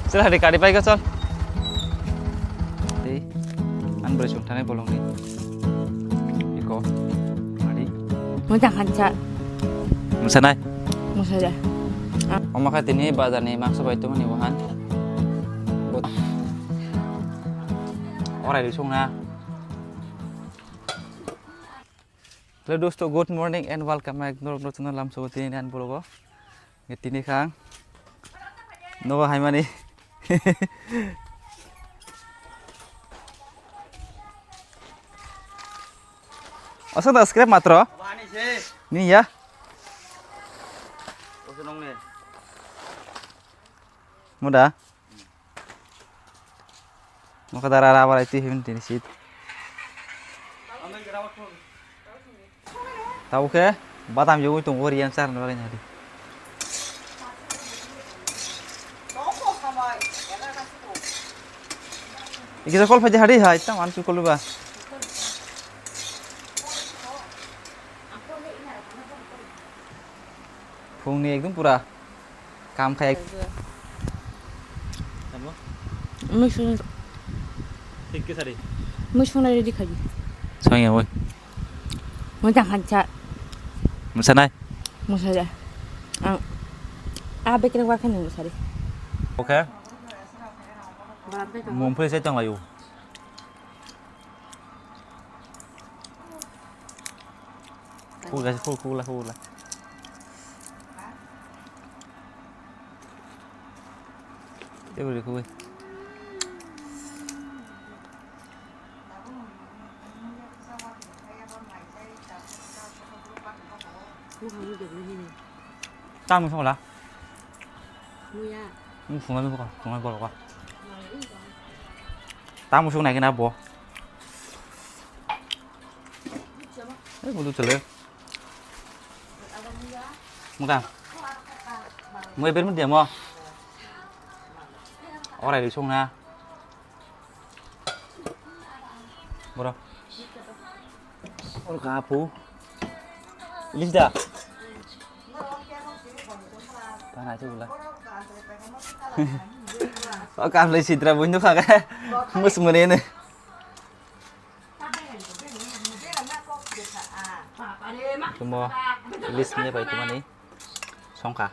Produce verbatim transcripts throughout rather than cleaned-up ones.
Chal, hadi kari pai ka, chal. Tei, an bwrwi chwng thanai bolongni. Iko, hadi. Mojang hansa. Mwsanai? Mwsajak. Omo khe tini bazarni mangso bai tongmani wahan. Bo-, orai rwi songna. Hello dosto, good morning and welcome back norok norok channel Lamsogo tini nan vlogo. Tini khang nobo haimani. Asok da scrap matro. Ni ya. Muda. Mokha dara rubber ai twi himni tini sit. Tabuk khe badam yogwi tongo riyan charwna bagwi nadi. Ikisa kol phaidi hadi hai tam an chukol ba. Phungni ekdom pura kam khai. Tamo? Mui sung-, Thik khe sari. Mui sungnai ready khaidi. Songya oi. Mojang hansa. Mwsanai? Mwsajak. Ang a bekereng bakhe nang sari. Okay. Mumphri se tonglayo. Khugla, khug-, khugla, khugla. Tebri khugwi. Tamo songla. Muya. Mung phunga mung phunga bolo ka. Tamo song nai kena bo. Eh, mudu chale. Muda. Mui ber mudia mo. Orai ri song na. Bro. Ol ka pu. Ilis da. Tanai tu bula. O kam le sitra buin tu kha ka. Mus mene ne. Tumo ilis ne bai tu mani. Songkha.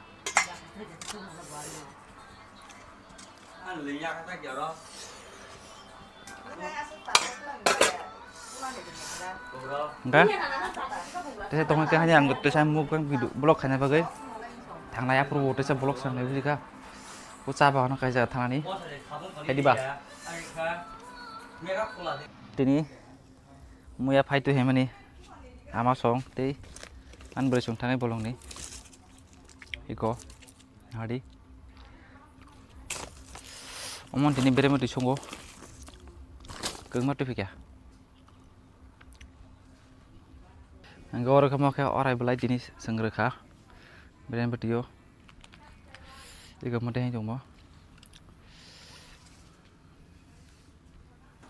Hingke tesa tongkha khe hani ang tesa mukbang video vlog khaina bagwi thanglai aphuru tesa vlog sangnai bujikha. O cha bagano kaisa thanani. Hai diba? Tini muya phai tu hemani ama song tei ani bwrwi song thanai bolongni. Iko. Hadi. Omo tini beremoti songo. Kwbangma twi phikha. Hingke oro khe mo khe orai belai tini chwng rwkha. Beremoti o. Iko mote hing tongmo.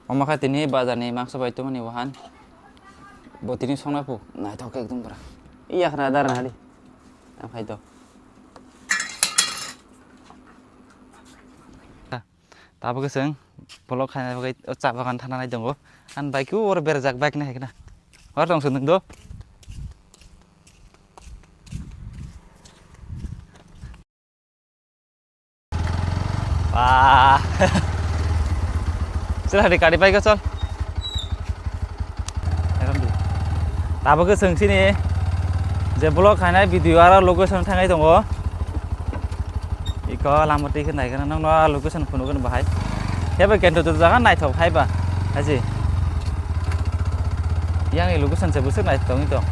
Omo khe tini bazar ni mangso bai tongmani wahan. Bo tini songna phu naithok khe ekdom pura. Iya khna dar na di. Ang khai to. Tabuk khe chwng vlog khaina bagwi o cha bagan thana nai tongo. Ani bike o oro berajak bike nai hai khna. Hor tong sung do. Wah. Chal, hadi kari pai ka, chal. Tabuk khe chwng chini je vlog khainai video aro location thangai tongo. Iko lama twi khe nai kheno nokno location phunukgwno bahai. Khe bai kento joto jaga naithok hai ba. Haji. Yang ni location se bwswk naithok wngwi tong.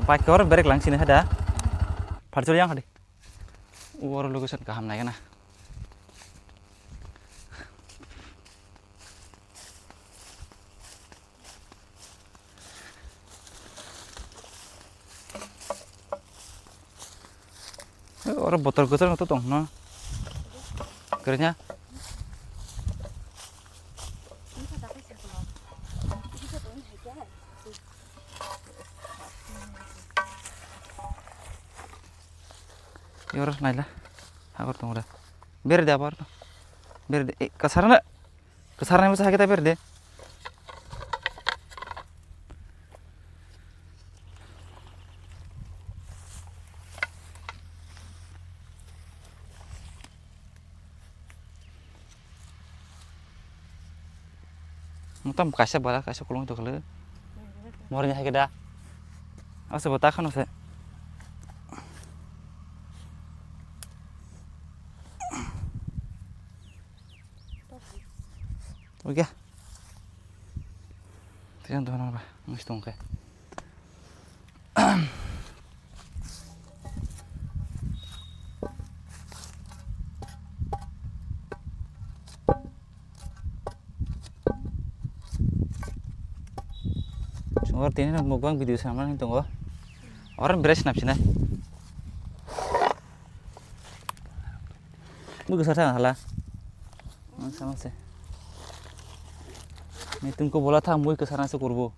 Bike khe oro berek lang sini hai da. Pharchul yang hadi. Oro location kaham nai kheno. Oro botol kwchar to tong no. Kerja. Yor naila. Hagor tongra. Bere de abar. Bere de. Eh, kasarna. Kasarna masa hagita bere de. Motam kaisa bara, kaisa kolong tokle. Morni hai keda. Asa bota khano se. Oke. Tiang tuh nang ba, ngus tong ke. Chungo tini no mukbang video samani tongo. Orang beres napsina. Mui kwsa thang hala. Ang sama se. Ni tungko bola thang mui kwsa nang se kurbo.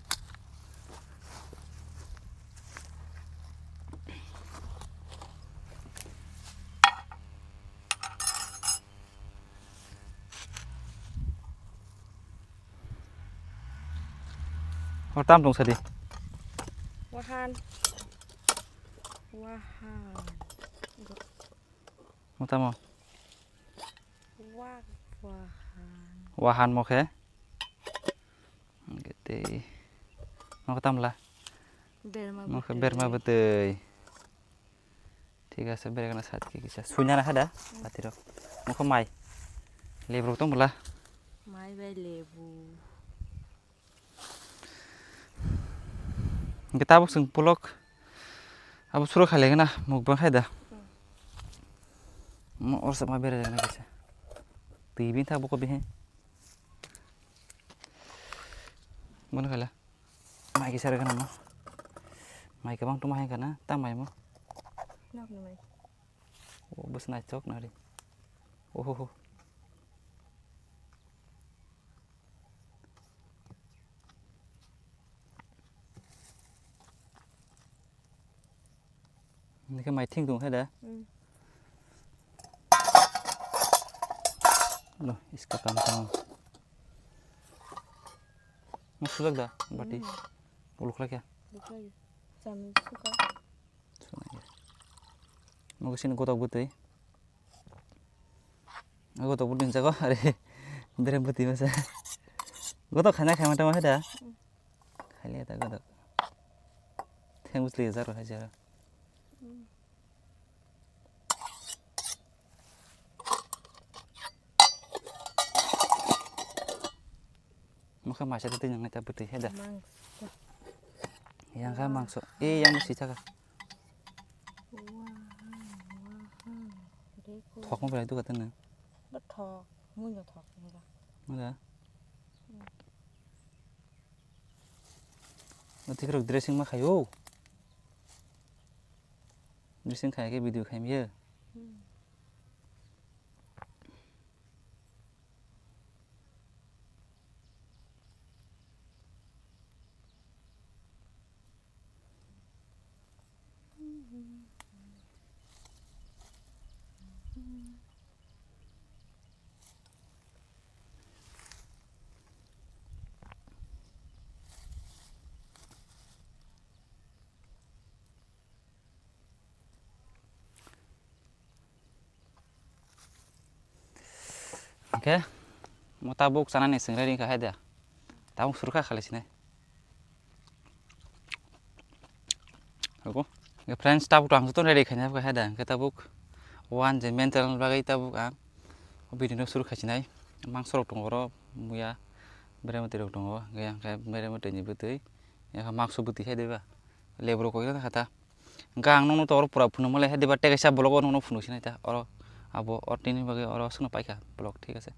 Hor tam tong sadi. Wahan. Wahan. Motamo. Wak wahan. Wahan mokhe. Tei. Mokhe tamla. Berma mokhe bwtwi. Berma bwtwi. Thik ase, berma na sat ki kisa. Suina na hada. Patirok. Mokhe mai. Lebrok tong bwla. Mai bai lebu. Hingke tabuk chwng polok abo suro khailai gana mukbang khai da. Hmm. Mo orsa ma bere jana kisa. Twi bin thak boko bihe. Bono khala. Mai kisa rega na mo. Mai kabang tuma hai kana ta mai mo. Nok ni mai. O bus nai chok nari. Oho ho. Nike mai thing tung hai da. Hmm. Lo, iska kam kam. Mo sulak da, bati. Hmm. Uluk lagi ya? Uluk lagi. Chami suka. Mo sini gotok butui. Gotok butui jago, are. Dere butui masa. Gotok khana khama tama hai da. Hmm. Khaile ta gotok. Theng usli jaro hai jaro. Hmm. Mokhe maisa twi nang ta bwtwi he da. Mangso. Yang kha mangso. E yang si thaka. Wahang, wahang. Thok mo belai duka tene. Ba thok, mui no thok mo da. Mo da. Hmm. Ati krok dressing ma khayo. Dressing khai ke video khai miya. Hmm. Hingke mo tabuk chanani sengrai ringkha hai da. Tabuk surkha khali sinai. Hingke friends, tabuk to ang joto ready khaina hai da. Hingke tabuk one je mental bagwi tabuk ang video no suru khai sinai. Mangso rok tongo oro, muya, beremotwi rok tongo. Hingke ang khe beremotwi ni bwtwi. Yang khe mangso bwtwi hai de ba. Lebu rok koi kha ta. Hingke ang nokno to oro pura phunukma le hai diba tei kaisa vlog o nokno phunuk sinai ta oro abo o tini bagwi oro aswkno paikha vlog, thik ase.